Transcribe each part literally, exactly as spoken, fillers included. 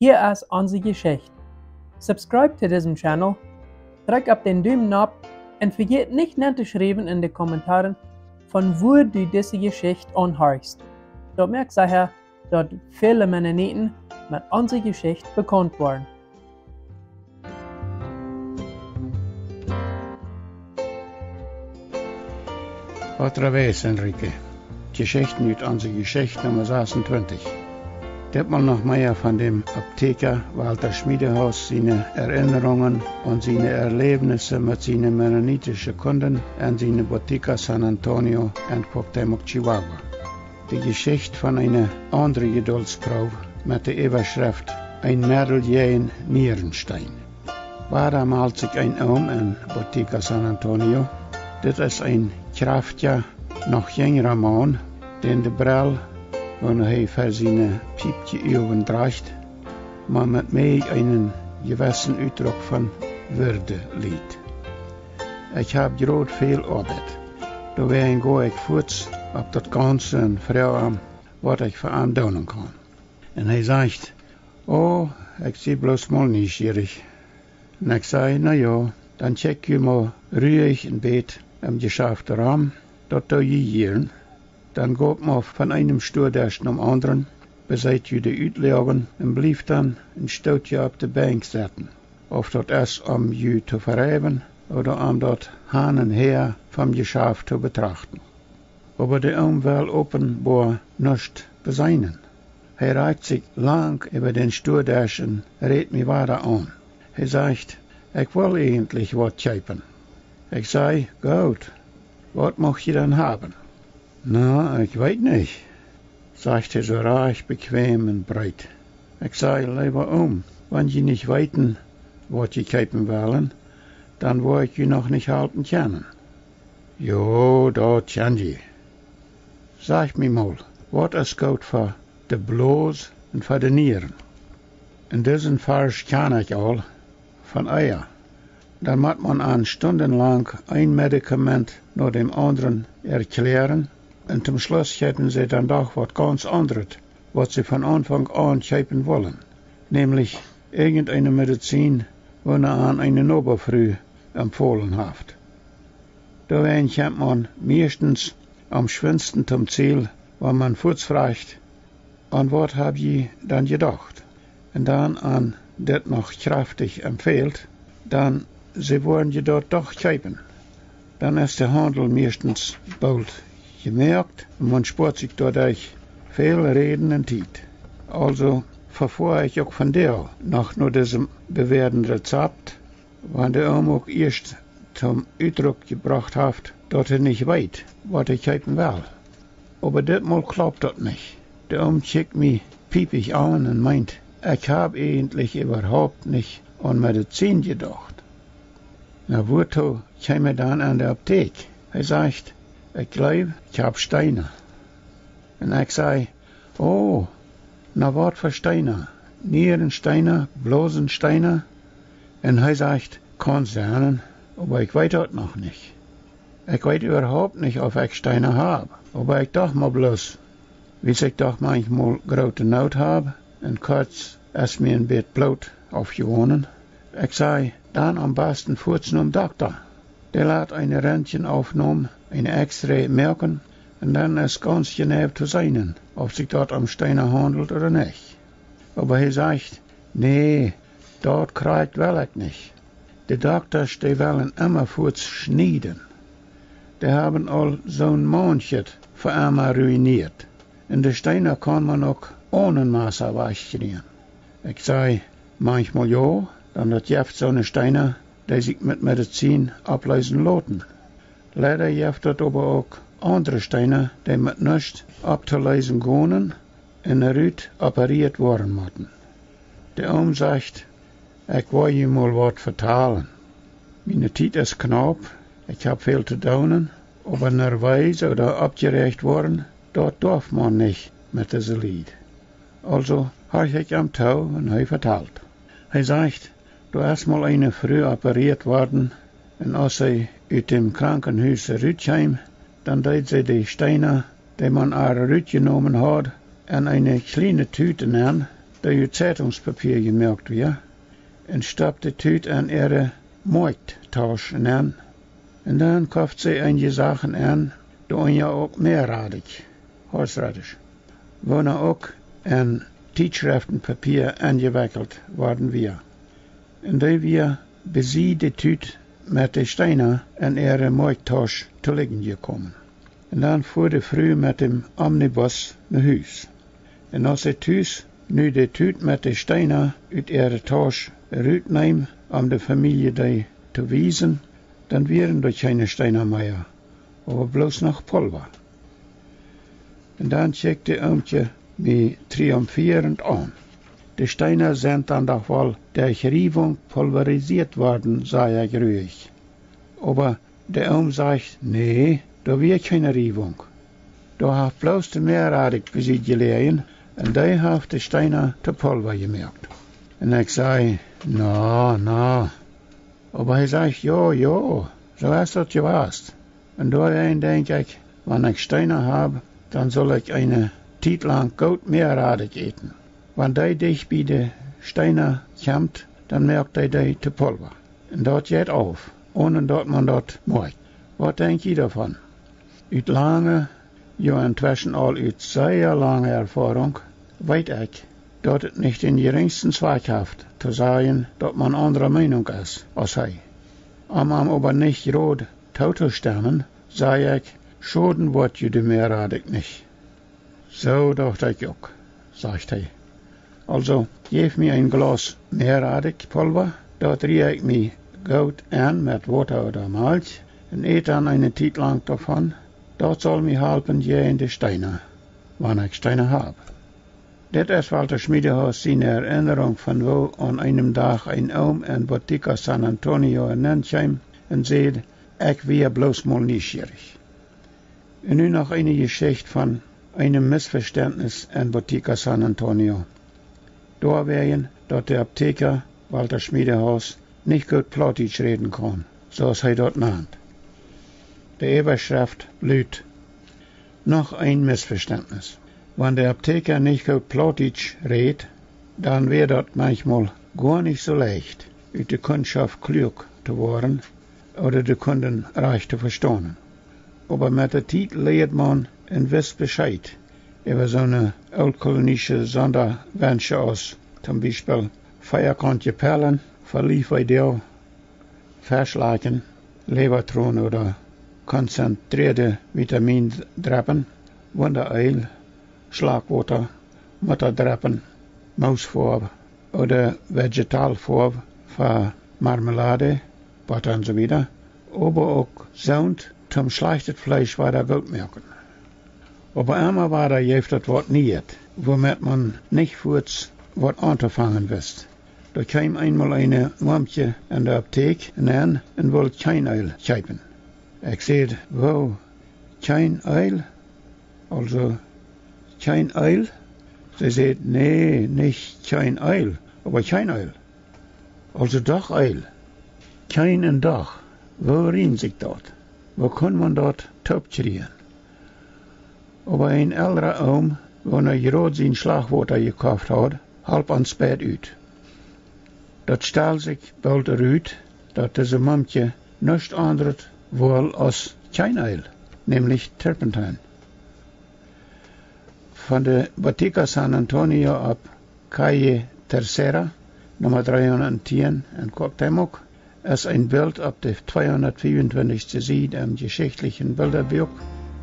Hia es onse Jeschicht. Subscribe to disen Channel, drekj opp dän Dumen nopp un vejät nich nen to schriewen en de Kommentaren, von wua du dise Jeschicht aunhorchst. Daut moakt secha, daut väle Mennoniten met onse Jeschicht bekaunt woaren. Otra vez, Enrique. Jeschichten ut onse Jeschicht Numma sasuntwintich. Ditmol noch mea von däm Apteekja Walter Schmiedehaus siene Erinnerungen un siene Erläwnisse met siene mennonitische Kunden en siene Botica San Antonio en Cuauhtémoc, Chihuahua. De Jeschicht von eene aundre Jedultsproow met de Äwaschreft: Een Meddel jäajen Nierenstein. Wada malt sikj een Oom en Botica San Antonio. Dit es een kjraftja, noch jinjra Maun, dän de Brell, woone hee fa siene Piepje Uagen drajcht, mau met mie eenen jewessen Utdruck von Würde lieet. Ekj hab jrod väl Oabeit. Doawäajen go ekj fuaz opp daut Gaunse un froag am, waut ekj fa am doonen kaun. Un hee sajcht: "Oh, ekj sie bloos mol nieschierich." Un ekj saj: "Na jo, dan kjikj ju mol ruich een bät em Jeschaft rom, daut doo jie jieren. Dan got mol von eenem Stuadesch nom aundren, beseet ju de Utloagen un blieft dan een Stootje opp de Benkj setten, auf daut es om ju to vereiwen ooda om daut han un häa vom Jeschaft to betrachten." Oba de Oom well openboa nuscht beseenen. Hee rajcht sikj lang äwa dän Stuadesch un rät mie wada aun. Hee sajcht: "Ekj well eejentlich waut kjeepen." Ekj saj: "Goot, waut mucht jie dan haben?" "Na, ekj weet nich," sajcht hee soo rajcht bekjwäm un breet. Ekj saj: "Leewa Oom, wan jie nich weeten, waut jie kjeepen wellen, dan woa ekj ju noch nich halpen kjennen." "Jo, daut kjenn jie. Sajcht mie mol, waut es goot fa de Bloos un fa de Nieren?" Un disen Varsch kjann ekj aul von ea. Dan mott maun an stundenlang een Medikament no däm aundren erkjläaren, un toom Schluss kjeepen see dan doch waut gaunz aundret, waut see von Aunfank aun kjeepen wullen, nämlich irjent eene Medizien, woone an eene Nobafru empfohlen haft. Doawäajen kjemt maun mieeschtens aum schwindsten toom Ziel, wan maun fuaz frajcht: "Aun waut hab jie dan jedocht?" Un dan an dit noch kjraftich empfält, dan see woaren je daut doch kjeepen. Dan es de Haundel mieeschtens boolt jemoakt un maun spoat sikj doaderch väl Räden un Tiet. Aulsoo vefoa ekj uk vondoag noch no disem bewäaten Rezapt, wan de Oom uk ieescht toom Utdruck jebrocht haft, daut hee nich weet, waut hee kjeepen well. Oba ditmol klaupt daut nich. De Oom kjikjt mie piepich aun un meent: "Ekj hab eejentlich äwahaupt nich aun Medizien jedocht." "Na, wuatoo kjeem hee dan en de Apteek?" Hee sajcht: "Ekj jleew, ekj hab Steena." Un ekj saj: "Oh, na, waut fa Steena? Nierensteena, Blosensteena?" Un hee sajcht: "Kaun sennen, oba ekj weet daut noch nich. Ekj weet äwahaupt nich, auf ekj Steena hab, oba ekj docht mau bloos, wiels ekj doch manchmol groote Noot hab, un kort es mie een bät Bloot aufjewonnen." Ekj saj: "Dan aum basten fuaz nom Dokta. Dee lat eene Röntgenaufnahm, eene X-ray moaken, un dan es gaunz jeneiw to seenen, auf sikj daut om Steena haundelt ooda nich." Oba hee sajcht: "Nä, daut krakjt well ekj nich. De Doktasch, dee wellen emma fuaz schnieden. Dee haben aul soon Maunkje fa emma ruinieet. Un de Steena kaun maun uk onen Massa wajchkjrieen." Ekj saj: "Manchmol jo, dan daut jeft soone Steena, dee sikj met Medizien oppleesen loten. Leida jeft daut oba uk aundre Steena, dee met nuscht opptoleesen gonen un rut operieet woaren motten." De Oom sajcht: "Ekj woa ju mol waut vetalen. Miene Tiet es knaup, ekj hab väl to doonen, oba nerwees ooda oppjeräacht woaren, daut doaf maun nich met dise Lied." Aulsoo horch ekj am too un hee vetalt. Hee sajcht: "Doa es mol eene Fru operieet worden, un aus see ut däm Krankenhus rutkjeem, dan deed see de Steena, dee maun ar rutjenomen haud, en eene kjliene Tut nenn dee ut Zeitungspapia jemoakt wia, un stoppt de Tut en äare Moakjtausch nenn. Un dan koft see eenje Sachen en, doarunja uk Mearadik, horseradish, woona uk en Tietschreftenpapia enjewekjelt worden wia. Un dee wia besie de Tut met de Steena en äare Moakjtausch to lijen jekomen. Un dan fua de Fru met däm Omnibus no Hus. Un aus see tus nu de Tut met de Steena ut äare Tausch rutneem, om de Famielje dee to wiesen, dan wieren doa kjeene Steena mea, oba bloos noch Pulva. Un dan kjikjt de Oomkje mie triumfierend aun. De Steena sent dan doch woll derch Riewunk pulverisieet worden, saj ekj ruich. Oba de Oom sajcht: Nä, doa wia kjeene Riewunk. Doa haft bloos de Mearadik besie jeläajen un dee haft de Steena to Pulva jemoakt. Un ekj saj: Na, na. Oba hee sajcht: Jo, jo, soo es daut jewast. Un doawäajen denkj ekj, wan ekj Steena hab, dan sull ekj eene Tiet lang goot Mearadik äten. Wan dee dicht bie de Steena kjemt, dan moakt dee dee to Pulva. Un daut jeit auf, onen daut maun daut moakjt. Waut denkj jie doavon? Ut lange, jo, entweschen aul ut sea lange Erfoarunk weet ekj, daut et nich dän jerinjsten Zwakj haft, to sajen, daut maun aundre Meenunk es aus hee. Om am oba nich jrod tootostemmen, saj ekj: Schoden woat ju de Mearadik nich. Soo docht ekj uk, sajcht hee. Aulsoo, jeff mie een Glaus Mearadikjpulva, daut rie ekj mie goot en met Wota ooda Malkj un ät dan eene Tiet lang doavon. Daut saul mie halpen jäajen de Steena, wan ekj Steena hab. Dit es Walter Schmiedehaus siene Erinnerunk von woo aun eenem Dach een Oom en Botica San Antonio nenkjeem un säd: Ekj wia bloos mol nieschierich. Un nu noch eene Jeschicht von eenem Missvestentnis en Botica San Antonio. Doawäajen, daut de Apteekja Walter Schmiedehaus nich goot Plautdietsch räden kaun, soo aus hee daut nant. De Äwaschreft lut: Noch een Missvestentnis. Wan de Apteekja nich goot Plautdietsch rät, dan wia daut manchmol goa nich soo leicht, ut de Kundschoft kluak to woaren ooda de Kunden rajcht to vestonen. Oba met de Tiet lieed maun un wist Bescheet äwa soone ooltkolonische Sondawenschen aus toom Biespel veakauntje Pellen fa Liefwee-Doag, Feschlakjen, Läwatron ooda konzentrieede Vitamindreppen, Wundaeel, Schlakjwota, Muttadreppen, Moosfoaw ooda Vegetalfoaw fa Marmelade, Botta un soo wieda, oba uk soont toom schlajchtet Fleesch wada goot moaken. Oba emma wada jeef daut waut Nieet, woomet maun nich fuaz waut auntofangen wist. Doa kjeem eenmol eene Mumkje en de Apteek nenn un wull Kjeeneel kjeepen. Ekj säd: Woo, Kjeeneel? Aulsoo, Kjeeneel? See säd: Nä, nich Kjeeneel, oba Kjeeneel. Aulsoo doch Eel. Kjeen un doch, woo riemt sikj daut? Woo kunn maun daut toopkjrieen? Oba een elra Oom, woona jrod sien Schlakjwota jekoft haud, holp ons beid ut. Daut stald sikj boolt rut, daut dise Mumkje nuscht aundret wull aus Kjeeneel, nämlich Turpentine. Von de Botica San Antonio opp Calle Tercera, Numma dreehundattieen en Cuauhtémoc, es een Bilt opp de tweehundatfiefuntwintichste Sied em jeschichtlichen Bildabuak,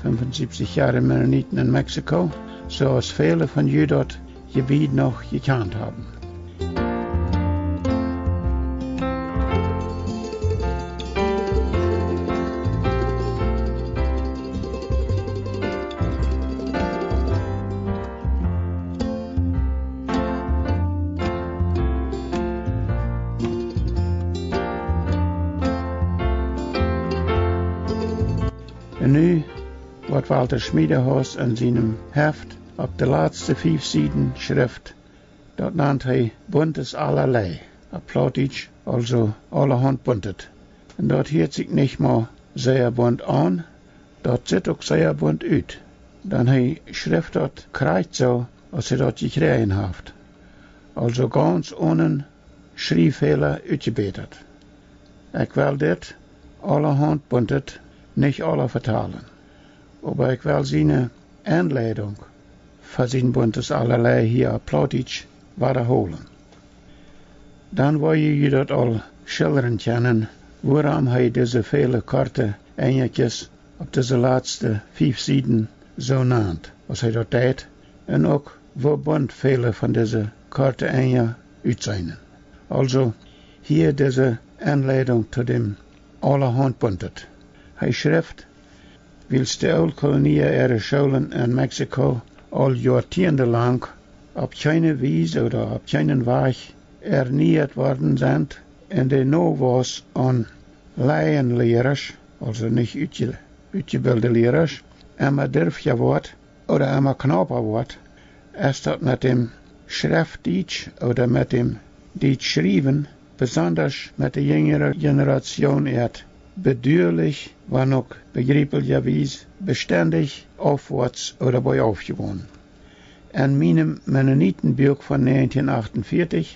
fünfundsiebzig Jahre Mennoniten in Mexiko, soo aus väle von ju daut Jebied noch jekjant haben. Un nu, waut Walter Schmiedehaus en sienem Heft opp de latste fief Sieden schrift, daut nant hee Buntes allerlei, opp Plautdietsch aulsoo aulahaunt Buntet. Un daut hieet sikj nich mau sea bunt aun, daut sitt uk sea bunt ut. Dan hee schrift daut krakjt soo, aus hee daut jekjräajen haft. aulsoo gaunz onen Schrieffäla utjebätat. Ekj well dit aulahaunt Buntet nich aula vetalen, oba ekj well siene Enleidunk fa sien Buntes Aulahaunt hia opp Plautdietsch wadaholen. Dan woa jie daut aul schildren kjennen, wuarom hee dise väle korte Enjakjes opp dise latste fief Sieden soo nant, aus hee daut deit, un uk woo bunt väle von dise korte Enja utseenen. Aulsoo, hia dise Enleidunk to däm Aulahaunt Buntet. Hee schrift: Wiels de Ooltkolonia äare Schoolen en Mexiko aul Joatieende lang opp kjeene Wies ooda opp kjeenen Wajch ernieet worden sent, un de Nowaus aun Laienlierasch, aulsoo nich utje-, utjebilde Lierasch, emma dirfja woat ooda emma knaupa woat, es daut met däm Schreftdietsch ooda met däm Dietsch schriewen, besondasch met de jinjre Generation, ieet bedualich, wan uk bejriepeljawies, bestendich aufwoats ooda boajauf jegonen. En mienem Mennonitenbuak von negentien achtunvieetich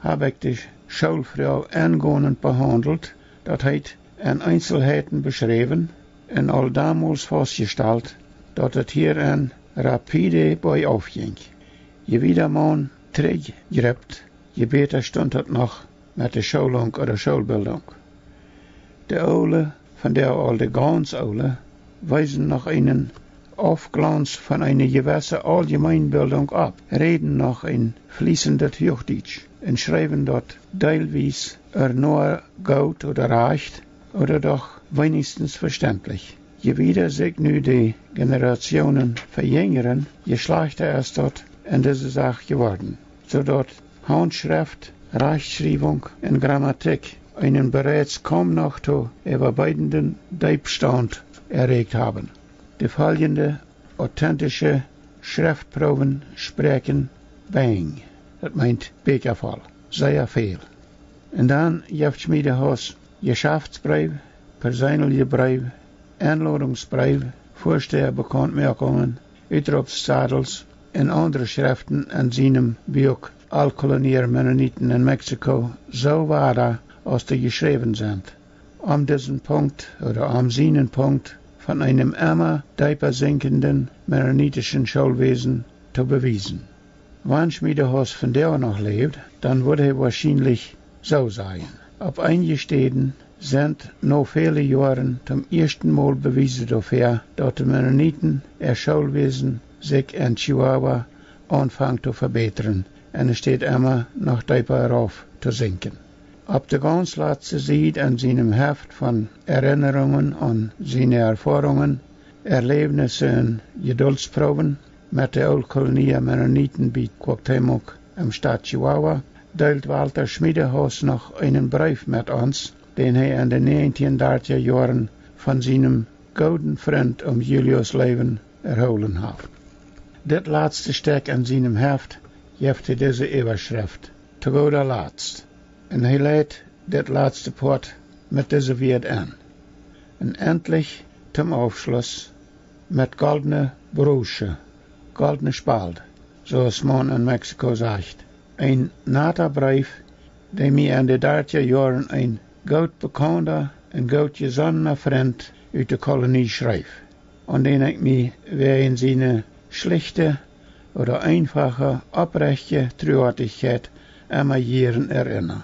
hab ekj de Schoolfroag engonent behaundelt, daut heet en Eenselheiten beschräwen un aul domols faustjestalt, daut et hia en rapide boajauf jinkj. Je wieda maun trigjjript, je bäta stunt et noch met de Schoolunk ooda Schoolbildunk. De Oole, von dee aul de gaunz Oole, weesen noch eenen Aufglaunz von eene jewesse Aulgemeenbildunk opp, räden noch een fließendet Huachdietsch un schreewen daut deelwies ea noch goot ooda rajcht ooda doch weinichstens vestentlich. Je wieda sikj nu de Generationen vejinjren, je schlajchta es daut en dise Sach jeworden, soo daut Haundschreft, Rajchtschriewunk un Grammatikj eenen bereits kaum noch to äwabeidenden Deepstaunt erreicht haben. De foljende authentische Schreftproowen spräakjen Benj, daut meent Bieekja voll, sea väl. Un dan jeft Schmiedehaus Jeschaftsbreew, perseenelje Breew, Enlodungsbreew, Väastäabekauntmoakungen, Utroopssadels un aundre Schreften en sienem Buak Ooltkolonia Mennoniten en Mexiko soo wada, aus dee jeschräwen sent, om disen Punkt ooda om sienen Punkt von eenem emma deepa sinkjenden mennonitischen Schoolwäsen to bewiesen. Wan Schmiedehaus vondoag noch läwd, dan wudd hee woarschienlich soo sajen: Opp eenje Städen sent no väle Joaren toom ieeschten Mol Bewiese doafäa, daut de Mennoniten äa Schoolwäsen sikj en Chihuahua aunfangt to vebätren, un et steit emma noch deepa rauf to sinkjen. Opp de gaunz latste Sied en sienem Heft von Erinnerungen aun siene Erfoarungen, Erläwnisse un Jedultsproowen met de Ooltkolonia Mennoniten bie Cuauhtémoc em Staat Chihuahua, deelt Walter Schmiedehaus noch eenen Breef met ons, dän hee en de negentien dartja Joaren von sienem gooden Frint Oom Julius Loewen erhoolen haft. Dit latste Stekj en sienem Heft jeft hee dise Äwaschreft: To gooda Latst. Un hee leit dit latste Poat met dise Wieed en: Un endlich toom Aufschluss, met goldne Brosche, goldne Spald, soo aus maun en Mexiko sajcht, een nata Breef, dee mie en de dartja Joaren een goot bekaunda un goot jesonnena Frint ut de Kolonie schreef, aun dän ekj mie wäajen siene schlichte ooda eenfache, opprechtje Truoatichkjeit emma jieren erinna.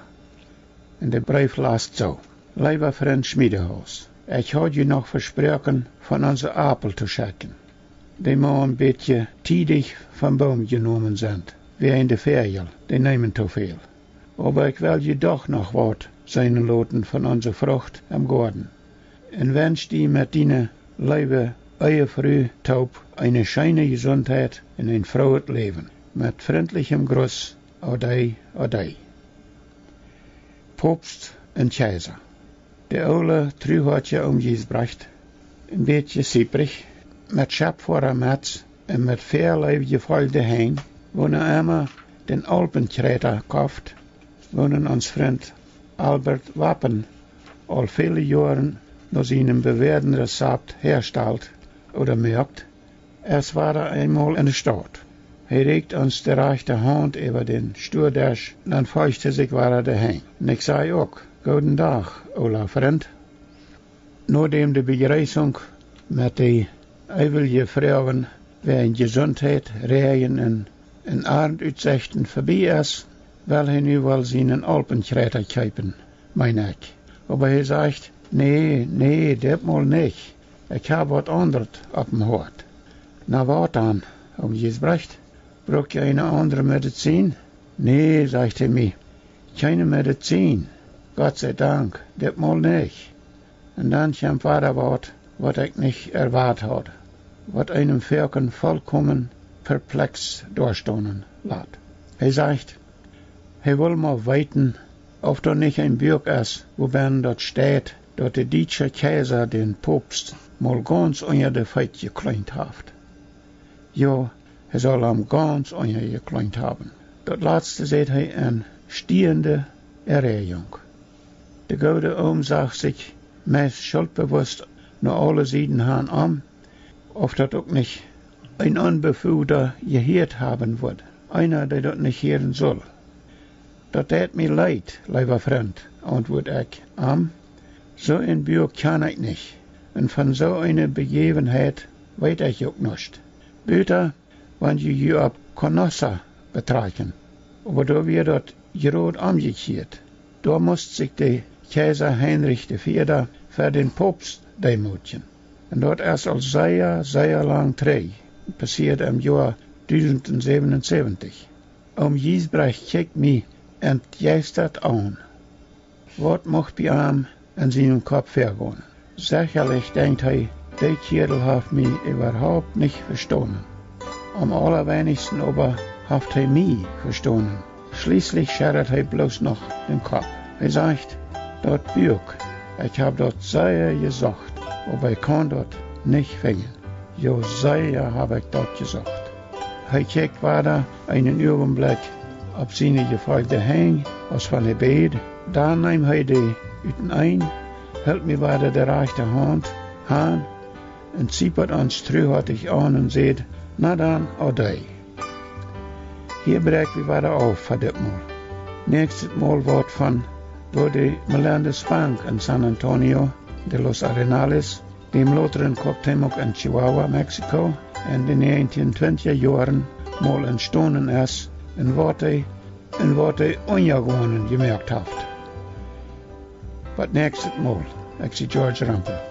Un de Breef last soo: Leewa Frint Schmiedehaus, ekj haud ju noch vesproaken, von onse Apel to schekjen, dee mau een bät tiedich vom Boom jenomen sent, wäajen de Väajel, dee neemen to väl. Oba ekj well ju doch noch waut seenen loten von onse Frucht em Goaden. Un wensch die met diene leewe Ehefru toop eene scheene Jesuntheit un een frooet Läwen. Met frintlichem Gruss, Ode, Ode. Popst un Kjeisa. De oole Truhoatja Oom Giesbrecht, een bät sieprich, met Scheppfoarermets un met väl Leew jefolde Henj, woona emma dän Alpenkjreeta koft, woonen ons Frint Albert Wappen aul väle Joaren no sienem bewäaden Rezapt häastalt ooda moakt, es wada eemol en de Staut. Hee rieekjt ons de rajchte Haunt äwa dän Stuadesch, dan feucht hee sikj wada de Henj. Un ekj säd uk: "Gooden Dach, oola Frint." Nodäm de Bejreessunk met de eewje Froagen wäajen Jesuntheit, Räajen un, un Arntutsechten vebie es, well hee nu wol sienen Alpenkjreeta kjeepen, meen ekj. Oba hee sajcht: "Nä, nä, ditmol nich. Ekj hab waut aundret oppem Hoat." "Na waut dan, Oom Giesbrecht? Bruck jie eene aundre Medizin?" "Nä," sajcht hee mie, "kjeene Medizin. Gott sei Dank, ditmol nich." Un dan kjemt wada waut, waut ekj nich erwoat haud, waut eenem foaken volkomen perplex doastonen lat. Hee sajcht, hee wull mau weeten, auf doa nich een Buak es, wua bennen daut steit, daut de dietsche Kjeisa dän Popst mol gaunz unja de Feet jekleent haft. Jo, hee saul am gaunz unja jekleent haben. Daut latste säd hee en stiende Erreajunk. De goode Oom sach sikj meist schuldbewusst no aule Sieden han om, auf daut uk nich een Onbefugda jehieet haben wudd, eena, dee daut nich hieren sull. "Daut deit mie leet, leewa Frint," auntwuad ekj am. "Soo een Buak kjan ekj nich, un von soo eene Bejäwenheit weet ekj uk nuscht. Buta wan jie junt opp Canossa betrakjen. Oba doa wia daut jrod omjekjieet. Doa must sikj de Kjeisa Heinrich de Vieeda fa dän Popst deemootjen. Un daut es aul sea, sea lang trigj, passieet em Joa dusent säwenunsäwentich." Oom Giesbrecht kjikjt mie entjeistat aun. Waut mucht bie am en sienen Kopp väagonen? Sechalich, denkjt hee, dee Kjierel haft mie äwahaupt nich vestonen. Aum aulaweinichsten oba haft hee mie vestonen. Schlieslich scheddat hee bloos noch dän Kopp. Hee sajcht: "Daut Buak, ekj hab daut sea jesocht, oba ekj kaun daut nich finjen. Jo, sea hab ekj daut jesocht." Hee kjikjt wada eenen Uagenblekj opp siene jefolkjde Henj, aus wan hee bäd. Dan neem hee dee uteneen, hilt mie wada de rajchte Haunt han un ziepat ons truhoatich aun un säd: "Na dan, adee." Hia bräakj wie wada auf fa dit Mol. Näakjstet Mol woat von, woo de Melendez Bank en San Antonio de los Arenales, däm lotren Cuauhtémoc en Chihuahua, Mexiko, en de näajentieen twintja Joaren mol entstonen es, un waut dee, un waut dee Unjagonen jemoakt haft. Bat näakjstet Mol, ekj sie George Rempel.